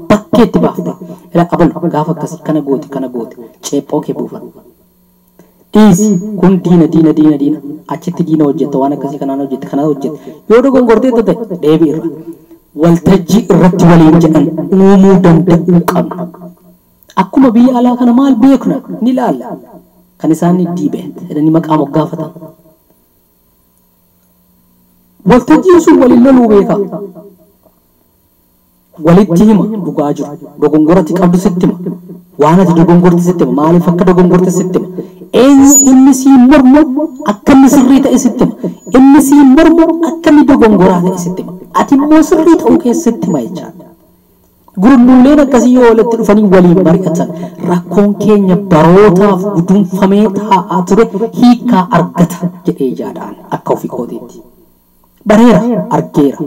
bakkeetti baafte. Ila abalu gaafa akkasii kana goote kana goote ceephoo kee buufadhu. Dhiisi kun diina diina diina diina achitti diina hojjetta, waan akkasii kanaan hojjette kana hojjette, yoo dogongortee ta'e deebii irra waltajjii irratti waliin jedhan uumuu danda'uu qabna. Akkuma biyya alaa kana maal beekna ni ilaalla. Kan isaan ni diibeet jedhanii maqaa moggaafatan. Waltajjiin sun waliin loluu beeka. Walitti hima dhugaa jiru. Dogongoratti qabdu sitti hima. Waan ati dogongorte sitti hima. Maaliif akka dogongorte sitti hima. Eenyu inni siin mormu akka inni sirrii ta'e sitti hima. Inni siin mormu akka inni dogongoraa ta'e sitti hima. Ati immoo sirrii ta'uu keessatti hima jechaadha. Gurmuuleen akkasii yoo walitti dhufanii waliin mari'atan rakkoon keenya barootaaf gudunfamee taa'aa ture hiikaa argata jedhee yaadaan akka ofii kootiitti. Bareera, argeera,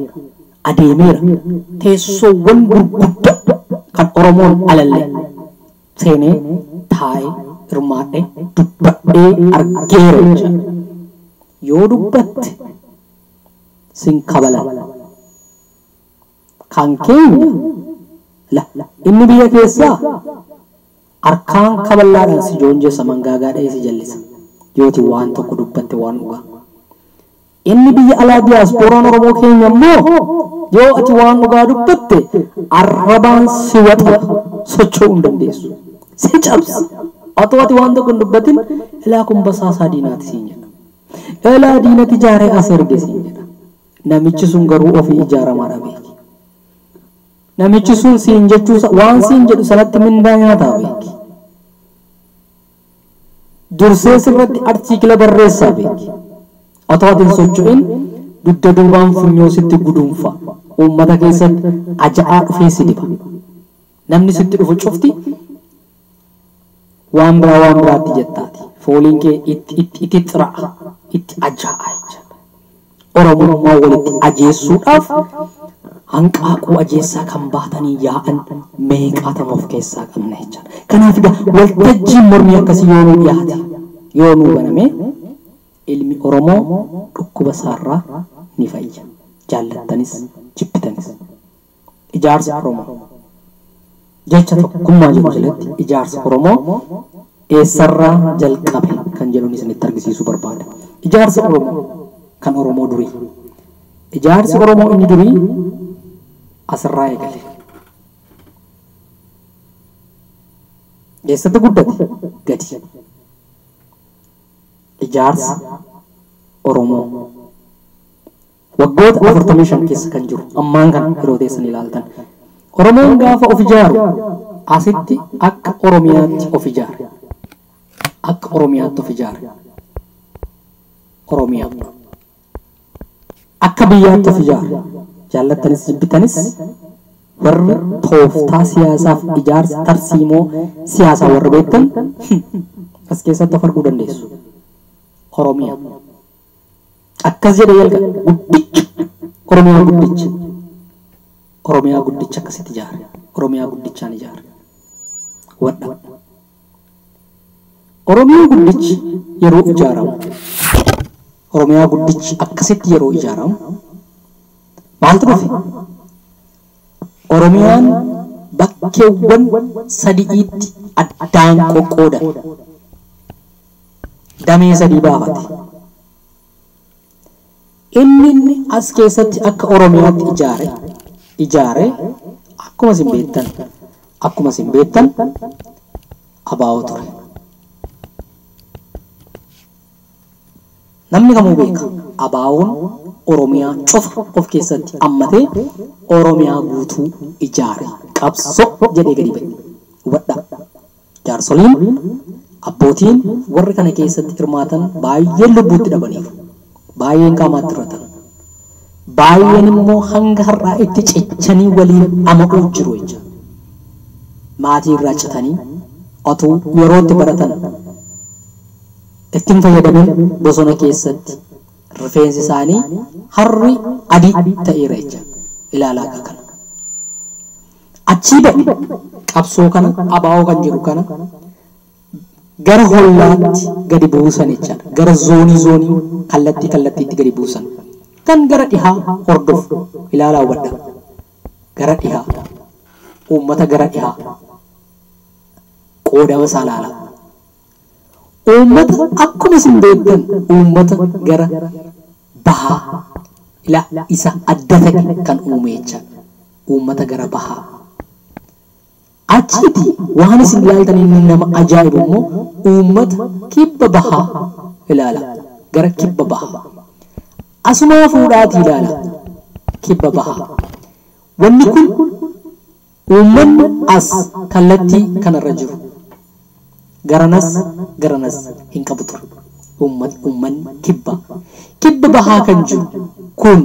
adeemeera, teessoowwan gurguddaa kan Oromoon alalle seenee taa'ee hirmaadhee dubbadhee argeera jechuudha. Yoo dubbatte sin kabalan. Kan keenya la inni biyya keessaa harkaan kaballaadhaan si joonjessa mangaagaa dha'ee si jallisa. Yooti waan tokko dubbatte waan dhugaa. Inni biyya alaa diyaaspooraan Oromoo keenya immoo yoo ati waan dhugaa dubbatte arrabaan si waxala socho'uu hin dandeessu. Si cabsa. Otoo ati waan tokko hin dubbatin ilaa kun basaasaa diinaati siin jedha. Ilaa diinati ijaaree as erge siin jedha. Namichi sun garuu ofii ijaaramaadha beeki. Namichi sun siin jechuu waan siin jedhu sanatti mindaa nyaataa beeki. Dursee sirratti artiikila barreessaa beeki. Otoo ati hin socho'in dugda duubaan funyoo sitti gudunfa. Uummata keessatti aja'aa dhufee si diba. Namni sitti dhufu cufti waan biraa waan biraatti jettaati. Fooliin kee itti xira'a, itti ajaa'a jechuudha. Oromummaa walitti ajeessuudhaaf hanqaaquu ajeessaa kan baatanii yaa'an meeqaatama of keessaa qabna jechuudha. Kanaaf egaa waltajjiin mormii akkasii yoo nuu dhiyaate, yoo nuu baname ilmi Oromoo dhukkuba isaarraa ni fayya. Jaallattanis jibbitanis. Ijaarsa Oromoo jecha tokkummaa jedhu jalatti ijaarsa Oromoo eessarraa jalqabe kan jedhuun isinitti argisiisuu barbaada. Ijaarsa Oromoo kan Oromoo durii. Ijaarsi Oromoo inni durii asirraa eegale. Eessatti guddate? Gadi. Ijaarsa Oromoo waggoota 45 keessa kan jiru ammaan kana yeroo teessan ilaaltan. Oromoon gaafa of ijaaru asitti akka Oromiyaatti of ijaare. Akka Oromiyaatti of ijaare. Oromiyaa. Akka biyyaatti of ijaare. Jaallattanis jibbitanis warri tooftaa siyaasaaf ijaarsa tarsiimoo siyaasaa warri beektan as keessatti of arguu dandeessu. Oromiyaa. Akkas jedhee jalqabe guddicha. Oromiyaa guddicha. Oromiyaa guddicha akkasitti ijaare. Oromiyaa guddichaan ijaare. Wadha. Oromiyaa guddichi yeroo ijaaramu. Oromiyaa guddichi akkasitti yeroo ijaaramu maaltu dhufe? Oromiyaan bakkeewwan sadiitti addaan qoqqoodame. Damee sadii baafate. Inni as keessatti akka Oromiyaatti ijaare akkuma isin beektan abaa'oo ture. Namni kamuu beeka abaa'oon Oromiyaa cufa of keessatti hammatee Oromiyaa guutuu ijaare qabsoo jedhee gadi ba'e. Hubadhaa. Jaarsoliin abbootiin warri kana keessatti hirmaatan baay'een lubbuutti dhabaniiru. Baay'een qaamaatti hir'atan. Baay'een immoo hanga har'aa itti cichanii waliin ama'uu jiru jecha. Maatii irraa citanii otuu yerootti baratan ittiin fayyadaman bosona keessatti rifeensi isaanii harri adii ta'eera jecha. Ilaalaa akka kana. Achii ba'e qabsoo kana abaa'oo kan jedhu kana gara hollaatti gadi buusan jechaadha. Gara zoonii kallattii kallattiitti gadi buusan. Kan gara dhihaa hordofu ilaalaa hubadhaa. Gara dhihaa uummata gara dhihaa qoodama isaa ilaalaa. Uummata akkuma isin beektan uummata gara bahaa ila isa adda ta'e kan uume jechaadha. Uummata gara bahaa. Achitti waan isin ilaaltan inni nama ajaa'ibu immoo uummata kibba bahaa ilaala. Gara kibba bahaa. Asumaa fuudhaatii ilaala. Kibba bahaa. Wanni kun uummanni as kallattii kanarra jiru. Garanas garanas hin qabu ture. Uummanni kibba. Kibba bahaa kan jiru kun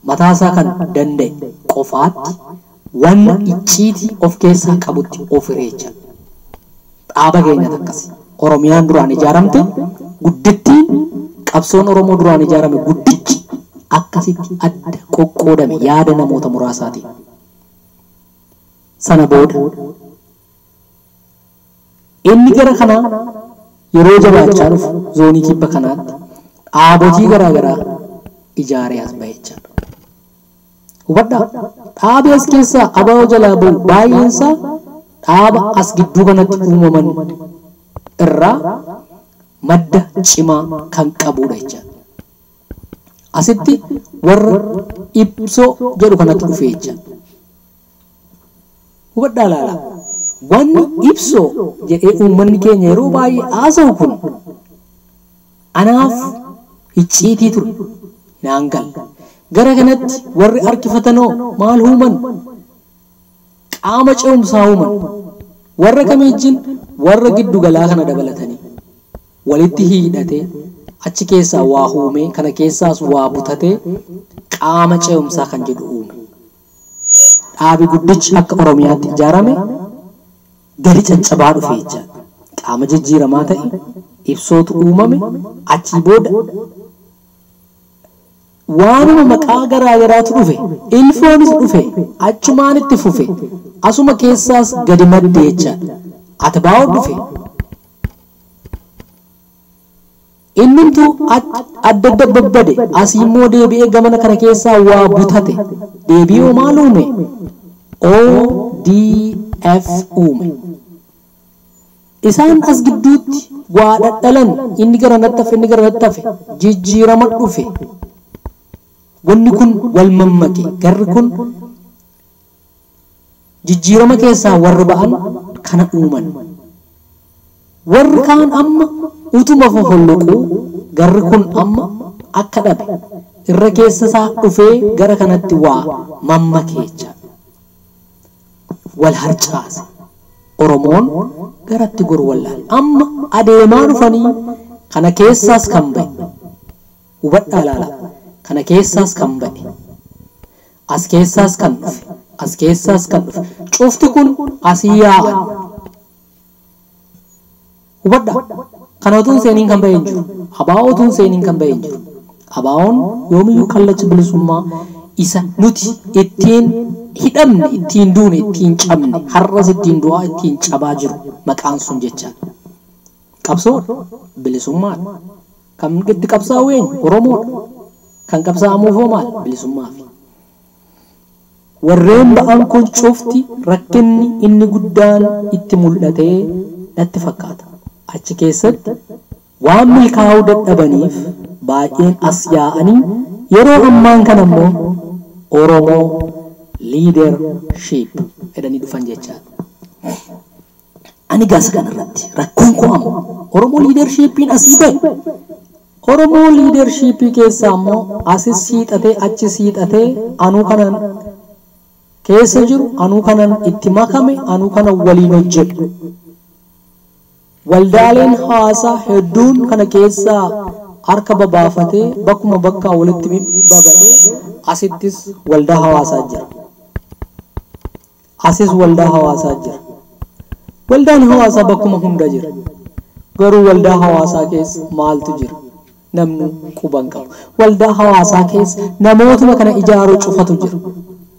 mataasaa kan danda'e qofaatti Wanna icciitii of keessaa qabutti of hireecha. Dhaaba keenya akkas. Oromiyaan duraan ijaaramte guddittiin qabsoon Oromoo duraan ijaarame guddichi akkasitti adda qoqqoodame yaada namoota muraasaatiin. Sana booda inni gara kanaa yeroo jabaachaa dhufu zoonii kibba kanaatti dhaabotii garaa garaa ijaaree as ba'e jechaadha. Hubadhaa, dhaabi as keessaa ABO jalaa ba'u baay'eensaa dhaaba as gidduu kanatti uumaman irraa madda cimaa kan qabudha jechaadha. Asitti warra ibsoo jedhu kanatti dhufe jechaadha. Hubadhaa ilaalaa. Wanni ibsoo jedhee uummanni keenya yeroo baay'ee haasa'u kun anaaf icciitii ture. Naan galla. Gara kanatti warri harkifatanoo maal uuman? Qaama ce'umsaa uuman. Warra kamiijjin warra giddu galaa kana dabalatanii walitti hidhatee achi keessaa waa uumee kana keessaas waa butatee qaama ce'umsaa kan jedhu uume. Dhaabi guddichi akka Oromiyaatti ijaarame gadi caccabaa dhufe jechaadha. Qaama jijjiiramaa ta'e ibsootu uumame achii booda waanuma maqaa garaa garaatu dhufe, ilfoonis dhufe, achumaan itti fufe, asuma keessaas gadi madde jechaadha. Atbaa'oo dhufe. Innumtuu adda adda babbade, asii immoo deebi'ee gamana kana keessaa waa butate. Deebi'ee maal uume? ODF uume. Isaan as gidduutti waa dhadhalan, inni gara natti hafe, inni gara natti hafe, jijjiirama dhufe. Wanni kun wal mammake, garri kun jijjiirama keessaa warri ba'an kana uuman. Warri kaan amma utuma fofolloquu garri kun amma akka dhabe irra keessa isaa dhufee gara kanatti waa mammake jechaadha. Wal harcaase. Oromoon garatti goru wallaale. Amma adeemaa dhufanii kana keessaas kan ba'e. Hubadhaa ilaalaa. Kana keessaas kan ba'e. As keessaas kan dhufe. As keessaas kan dhufe. Cufti kun asii yaa'an. Hubadhaa. Kana utuu hin seeniin kan ba'e hin jiru. ABO utuu hin seeniin kan ba'e hin jiru. ABO'n yoomiyyuu kallacha bilisummaa isa nuti ittiin hidhamne, ittiin duune, ittiin cabne, har'as ittiin du'aa, ittiin cabaa jiru maqaan sun jechaadha. Qabsoodha. Bilisummaadha. Kan itti qabsaa'u eenyu? Oromoodha. Kan qabsaa'amuuf hoo maal? Bilisummaafi. Warreen ba'an kun cufti rakkinni inni guddaan itti mul'atee natti fakkaata. Achi keessatti waan milkaa'uu dadhabaniif baay'een as yaa'anii yeroo ammaan kana immoo Oromoo leadership jedhanii dhufan jechaadha. Ani gaasa kanarratti rakkoon koo amma Oromoo leadershipiin asii ba'e. Oromoo leadershipii keessaa immoo asis hiixatee achi hiixatee anuu kanan keessa jiru, anuu kanan itti makame, anuu kanan waliin hojjedhu. Waldaaleen hawaasaa hedduun kana keessaa harka babaafatee bakkuma bakkaa walitti baba'ee asittis waldaa hawaasaa jira. Asis waldaa hawaasaa jira. Waldaan hawaasaa bakkuma hunda jira. Garuu waldaa hawaasaa keessa maaltu jira? Namni quba hin qabu. Waldaa hawaasaa keessa namootuma kana ijaaruu cufatu jira.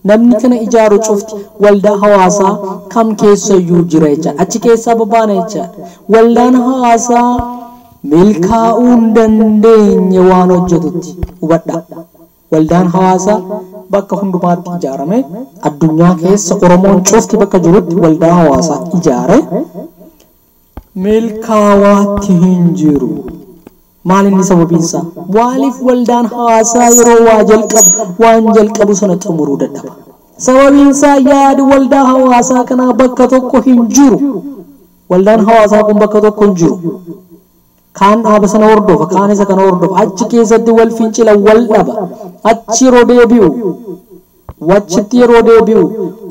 Namni kana ijaaru cufti waldaa hawaasaa kam keessayyuu jira jechaadha. Achi keessaa babaana jechaadha. Waldaan hawaasaa milkaa'uu hin dandeenye waan hojjetutti hubadhaa. Waldaan hawaasaa bakka hundumaatti ijaarame addunyaa keessa Oromoon cufti bakka jirutti waldaa hawaasaa ijaare milkaawaatti hin jiru. Maal inni sababiin isaa? Maaliif waldaan hawaasaa yeroo waa jalqabu waan jalqabu sana xumuruu dadhaba? Sababiin isaa yaadi waldaa hawaasaa kanaa bakka tokko hin jiru. Waldaan hawaasaa kun bakka tokko hin jiru. Kaan dhaaba sana hordofa, kaan isa kana hordofa. Achi keessatti wal fincila, wal dhaba. Achi yeroo deebi'u, wachitti yeroo deebi'u,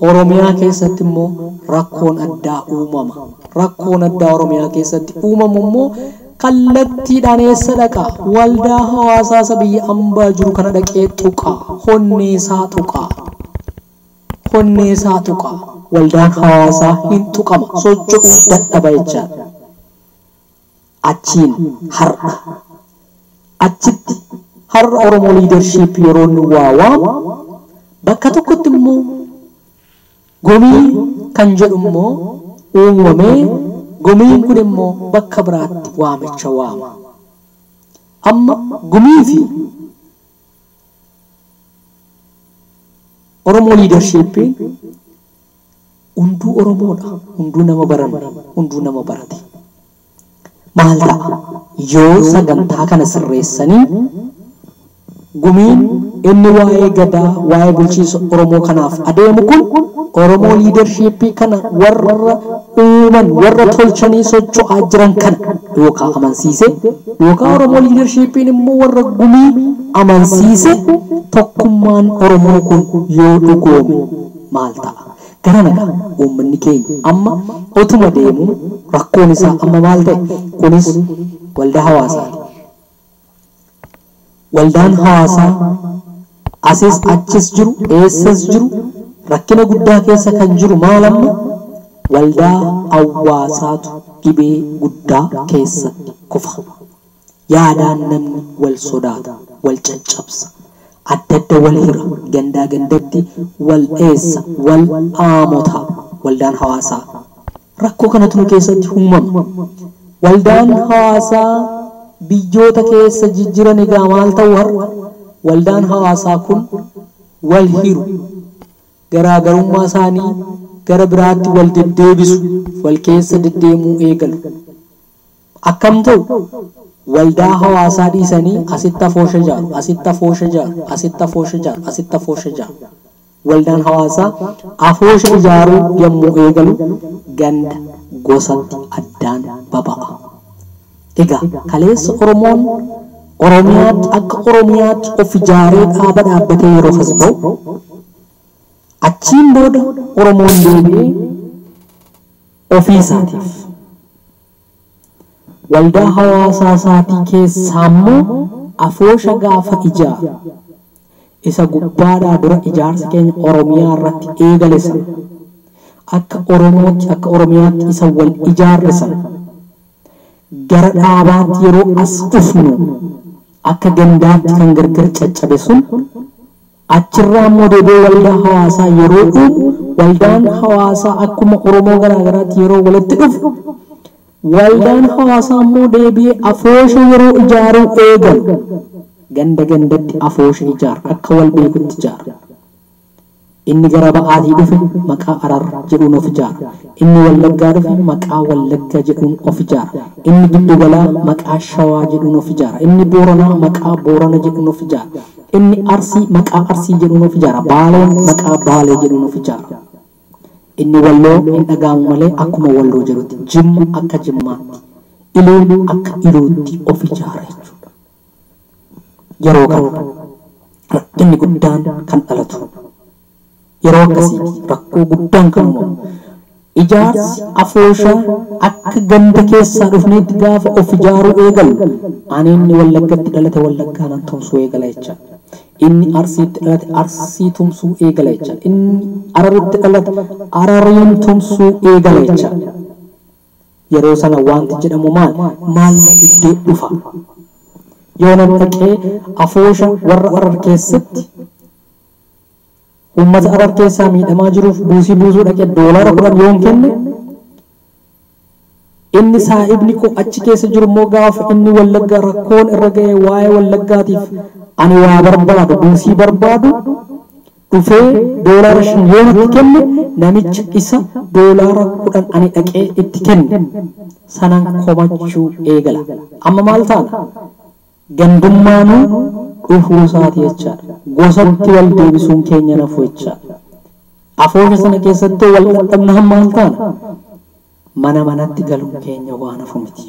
Oromiyaa keessatti immoo rakkoon addaa uumama. Rakkoon addaa Oromiyaa keessatti uumamu immoo kallattiidhaan eessa dhaqa? Waldaa hawaasaa isa biyya ambaa jiru kana dhaqee tuqa. Honnee isaa tuqa. Honnee isaa tuqa. Waldaan hawaasaa hin tuqama. Socho'uu dadhaba jechaadha. Achiin har'a. Achitti har'a Oromoo leadership yeroo inni waa waamu bakka tokkotti immoo gumii kan jedhu immoo uumamee gumiin kun immoo bakka biraatti waamicha waama. Amma gumii fi Oromoo leadershipiin hunduu Oromoodha. Hunduu nama baranne, hunduu nama barate. Maal ta'a? Yoo sagantaa kana sirreessanii gumiin inni waa'ee gadaa, waa'ee bulchiinsa Oromoo kanaaf adeemu kun Oromoo leadershipii kana warra uuman, warra tolchanii socho'aa jiran kana yookaan amansiise yookaan Oromoo leadershipiin immoo warra gumii amansiise tokkummaan Oromoo kun yoo dhugoome maal ta'a? Gara nagaa uummanni keenya amma otuma deemu rakkoon isaa amma maal ta'e? Kunis waldaa hawaasaati. Waldaan hawaasaa asis achis jiru, eessas jiru, rakkina guddaa keessa kan jiru maal amma? Waldaa hawaasaatu dhibee guddaa keessatti kufa. Yaadaan namni wal sodaata, wal caccabsa, adda adda wal hira, gandaa gandatti wal dheessa, wal aamota. Waldaan hawaasaa rakkoo kanatu nu keessatti uumama. Waldaan hawaasaa biyyoota keessa jijjiiran egaa maal ta'u har'a? Waldaan hawaasaa kun wal hiru, garaagarummaa isaanii gara biraatti wal deddeebisu, wal keessa deddeemuu eegalu. Akkam ta'u? Waldaa hawaasaa dhiisanii asitti afoosha ijaaru, asitti afoosha ijaaru, asitti afoosha ijaaru, asitti afoosha ijaaru. Waldaan hawaasaa afoosha ijaaruu yommuu eegalu ganda gosatti addaan baba'a. Egaa kaleessa Oromoon Oromiyaatti akka Oromiyaatti of ijaaree dhaaba dhaabbatee yeroo as ba'u, achiin booda Oromoon deebi'ee ofii isaatiif waldaa hawaasaa isaatii keessaa immoo afoosha gaafa ijaaru isa gubbaadhaa dura ijaarsa keenya Oromiyaa irratti eegale sana akka Oromootti akka Oromiyaatti isa wal ijaarre sana gara dhaabaatti yeroo as dhufnu akka gandaatti kan gargar caccabe sun achirraa immoo deebi'ee waldaa hawaasaa yeroo uumu, waldaan hawaasaa akkuma Oromoo garaagaraatti yeroo walitti dhufu, waldaan hawaasaa immoo deebi'ee afoosha yeroo ijaaruu eegalu ganda gandatti afoosha ijaara, akka wal beekutti ijaara. Inni gara ba'aatii dhufe maqaa Arar jedhuun of ijaara. Inni Wallaggaa dhufe maqaa Wallagga jedhuun of ijaara. Inni Giddugalaa maqaa Shawaa jedhuun of ijaara. Inni Booranaa maqaa Boorana jedhuun of ijaara. Inni Arsii maqaa Arsii jedhuun of ijaara. Baaleen maqaa Baalee jedhuun of ijaara. Inni Walloo hin dhaga'amu malee akkuma Walloo jedhutti, Jimma akka Jimmaatti, Iluun akka Iluutti of ijaara jechuudha. Yeroo kana rakkinni guddaan kan dhalatu. Yeroo akkasiiti rakkoo guddaan kan uumamu. Ijaarsi afooshaa akka ganda keessaa dhufneetti gaafa of ijaaruu eegallu, ani inni Wallaggatti dhalate Wallaggaa nan tumsuu eegala jecha. Inni Arsiitti dhalate Arsii tumsuu eegala jecha. Inni Araritti dhalate Arariin tumsuu eegala jecha. Yeroo sana wanti jedhamu maal? Maal na iddoo dhufa? Yoo nan dhaqee afoosha warra Arar keessatti uummata Arar keessaa miidhamaa jiruuf buusii buusuu dhaqee $10 yoon kenne, inni saa'ibni koo achi keessa jiru immoo gaafa inni Wallaggaa rakkoon irra ga'e waa'ee Wallaggaatiif ani waa barbaadu, buusii barbaadu dhufee $5 yoo natti kenne, namicha isa $10 ani dhaqee itti kenne sanan komachuu eegala. Amma maal taana? Gandummaanuu dhufuu isaati jechaadha. Gosatti wal deebisuun keenya nafu jechaadha. Afoosha sana keessatti wal dadhabnaan maal taana? Mana manatti galuun keenya waan hafu miti.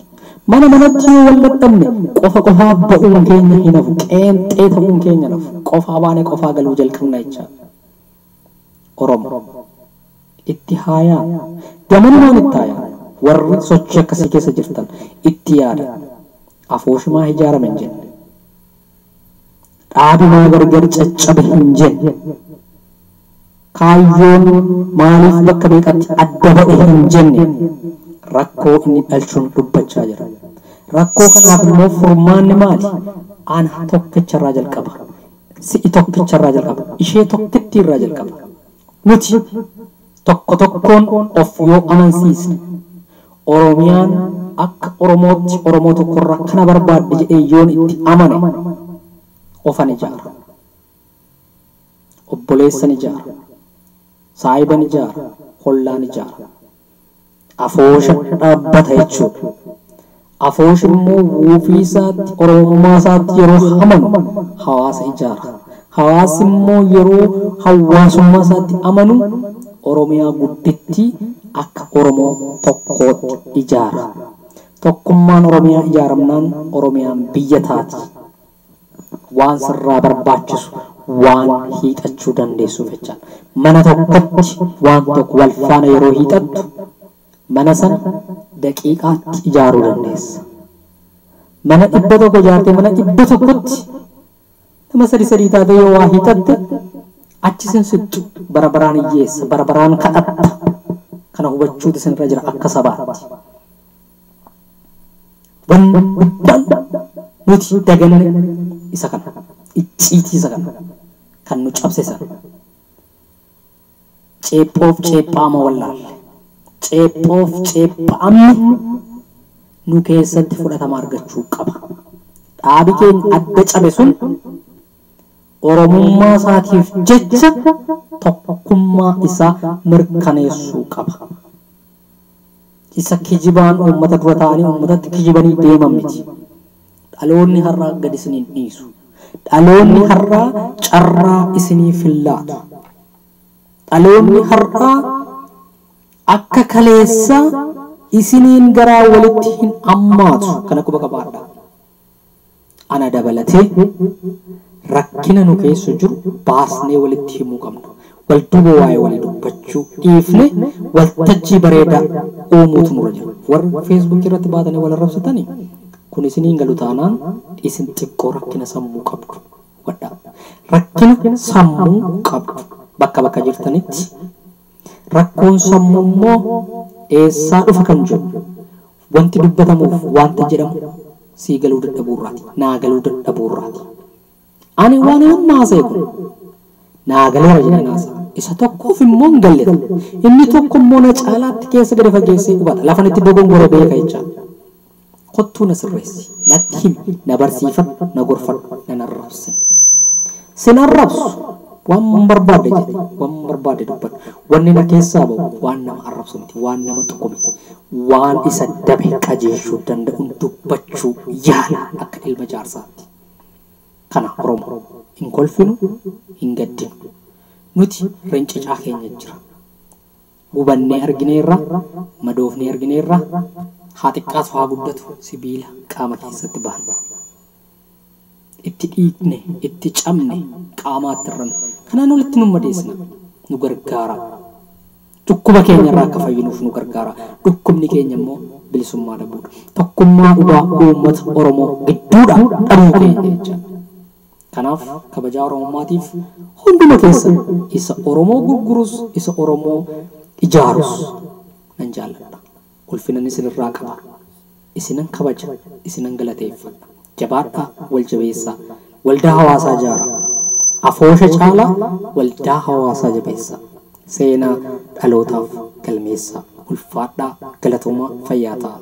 Mana manatti yoo wal dadhabne qofa qofaa ba'uun keenya hin hafu. Qeenxee ta'uun keenya nafu. Qofaa baanee qofaa galuu jalqabna jechaadha. Oromo itti haayaa. Gamanumaan itti haayaa. Warri sochii akkasii keessa jirtan itti yaada. Afooshumaa ijaarame hin jenne. Dhaabimaa gargar caccabe hin jenne. Kaayyoon maaliif bakka meeqatti adda ba'e hin jenne rakkoo inni dhalchuun dubbachaa jira. Rakkoo kanaaf immoo furmaanni maali? Ana tokkicharraa jalqaba. Si'i tokkicharraa jalqaba. Ishee tokkittiirraa jalqaba. Nuti tokko tokkoon of yoo amansiisne Oromiyaan akka Oromootti Oromoo tokkorraa kana barbaadde jedhee yoon itti amane ofan ijaara. Obboleessan ijaara. Saayiban ijaara. Hollaan ijaara. Afoosha dhaabbata jechuudha. Afooshi immoo wuufii isaatti Oromummaa isaatti yeroo amanu hawaasa ijaara. Hawaasi immoo yeroo hawaasummaa isaatti amanu Oromiyaa guddittii akka Oromoo tokkootti ijaara. Tokkummaan Oromiyaa ijaaramnaan Oromiyaan biyya taati. Waan sirraa barbaachisu waan hiixachuu dandeessuuf jechaadha. Mana tokkotti waan tokko wal faana yeroo hiixattu mana sana daqiiqaatti ijaaruu dandeessa. Mana 100 ijaartee mana 100tti nama sadi sadii taatee yoo waa hiixatte achi sin sixxu bara baraan hiyyeessa bara baraan kadhatta. Kana hubachuutu isinirra jira akka sabaatti. Wanni guddaan nuti daganne isa kana icciitii isa kana kan nu cabse sana ceephoof ceephaama wallaalle ceephoof ceephaamni nu keessatti fudhatama argachuu qaba. Dhaabi keenya adda cabe sun Oromummaa isaatiif jecha tokkummaa isaa mirkaneessuu qaba. Isa kijibaan uummata dura ta'anii uummatatti kijibanii deeman miti. Dhaloonni har'aa gad isiniin dhiisu. Dhaloonni har'aa carraa isiniif hin laatu. Dhaloonni har'aa akka kaleessaa isiniin garaa walitti hin ammaatu. Kana quba qabaadhaa. Ana dabalatee rakkina nu keessa jiru baasnee walitti himuu qabna. Wal duuba waa'ee walii dubbachuu dhiifne waltajjii bareedaa uumuutu nurra jira. Warri feesbuukii irratti baatanii wal arrabsatanii kun isiniin galu taanaan isin xiqqoo rakkina sammuu qabdu. Wadhaa. Rakkina sammuu qabdu. Bakka bakka jirtanitti rakkoon sammuu immoo eessaa dhufa kan jedhu wanti dubbatamuuf wanta jedhamu sii galuu dadhabuurraati. Naa galuu dadhabuurraati. Ani waan amma haasa'e kun naa galeera jedhee naasa'a. Isa tokkoof immoo hin galle. Inni tokko immoo na caalaatti keessa gadi fageessee hubata. Lafan itti dogongore beeka jechaadha. Kottuu na sirreessi, natti himi, na barsiifadhu, na gorfadhu, na arrabsin. Sin arrabsu waan barbaadde jedhe, waan barbaadde dubbadhu. Wanni na keessaa ba'u waan nama arrabsu miti, waan nama tuqu miti, waan isa dabe qajeelchuu danda'uun dubbachuu yaala akka ilma jaarsaatti. Kana Oromoo hin kolfinu, hin gaddinu. Nuti rincicaa keenya jira. Gubannee argineerra, madoofnee argineerra, haa xiqqaatu haa guddatu sibiila qaama keessatti bahan. Itti dhiigne, itti cabne, qaamaatti irranne. Kanaan olitti nu madeessina, nu gargaara. Dhukkuba keenyarraa akka fayyinuuf nu gargaara. Dhukkubni keenya immoo bilisummaa dhabuudha. Tokkummaa dhugaa uummata Oromoo gidduudha dhabuu keenya jechaadha. Kanaaf kabajaa Oromummaatiif hunduma keessa isa Oromoo gurgurus isa Oromoo ijaarus nan jaalladha. Ulfinan isinirraa qaba. Isinan kabaja, isinan galateeffadha. Jabaadhaa, wal jabeessaa, waldaa hawaasaa ijaaraa. Afoosha caalaa waldaa hawaasaa jabeessaa. Seenaa dhalootaaf galmeessaa. Ulfaadhaa, galatoomaa, fayyaa ta'aa.